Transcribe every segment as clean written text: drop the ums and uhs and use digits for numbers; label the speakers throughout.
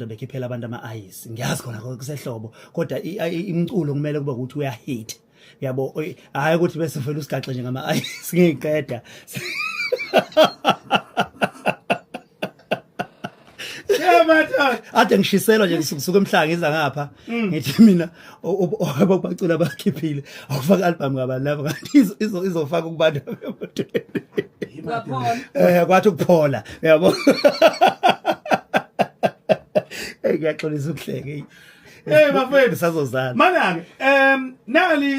Speaker 1: Bekhiphela abantu ama-ice, ngiyazi khona kusehlobo, kodwa imculo kumele kube ukuthi uyahit, yabo. Hhayi ukuthi bese vele usigaxe nje ngama-ice ngiyiqeda.
Speaker 2: Yeah, madoda.
Speaker 1: Ade ngishiselwa nje kusuka emhlanga ngiza ngapha. Ngithi mina abaculi abakhiphile awufaka album ngabantu laba, kanti izofaka kubantu emotweni.
Speaker 3: Uyaphola.
Speaker 1: Kwathi ukuphola, uyabo. Ngiyaxolisa ukuhleka, hey.
Speaker 2: Hey bafethu.
Speaker 1: Sazozana.
Speaker 2: Mana ke, nali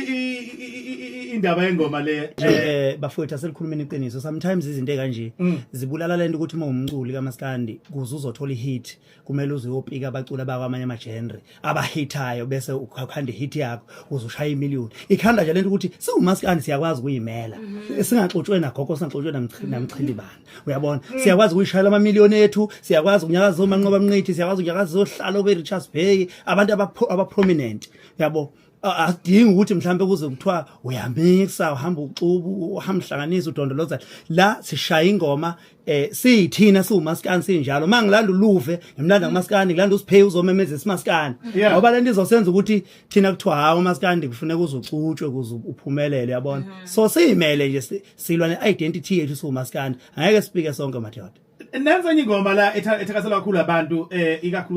Speaker 2: indaba yengoma le.
Speaker 1: Bafowethu, aselikhulumeni iqiniso. Sometimes izinto ekanje zibulala lento ukuthi uma umculi kaMaskandi, kuze uzothola ihit, kumele uze uyopika abaculi abakwamanye ama-genre abahithayo, bese ukhanda ihit yakho uze ushaya imiliyoni. Ikhanda nje lento ukuthi siwumaskandi siyakwazi ukuyimela, singaxutshwe nagogo, singaxutshwe namchilibana, uyabona. Siyakwazi ukuyishayela amamiliyoni ethu, siyakwazi ukunyakaza oManqoba Mnqithi, siyakwazi ukunyakaza ohlalo be-Richards Bay, abantu aba-prominent, uyabo. Asidingi ukuthi mhlambe kuze kuthiwa uyamisa, uhamba uxubu, uhamba uhlanganisa, udondoloza la. Sishaya ingoma siyithina, siwumaskani, sinjalo. Mangilanda uluve, ngimlanda kumaskani, ngilanda usiphe uzomemeza isimaskani, ngoba lento izosenza ukuthi thina kuthiwa hawo umaskandi kufuneka uzuxutshwe ukuze uphumelele, uyabona. So siyimele nje, silwa ne-identity yethu siwumaskandi. Angeke sipike sonke, madoda.
Speaker 2: Nenze enye ingoma la ethakaselwa kakhulu abantu, ikakhulu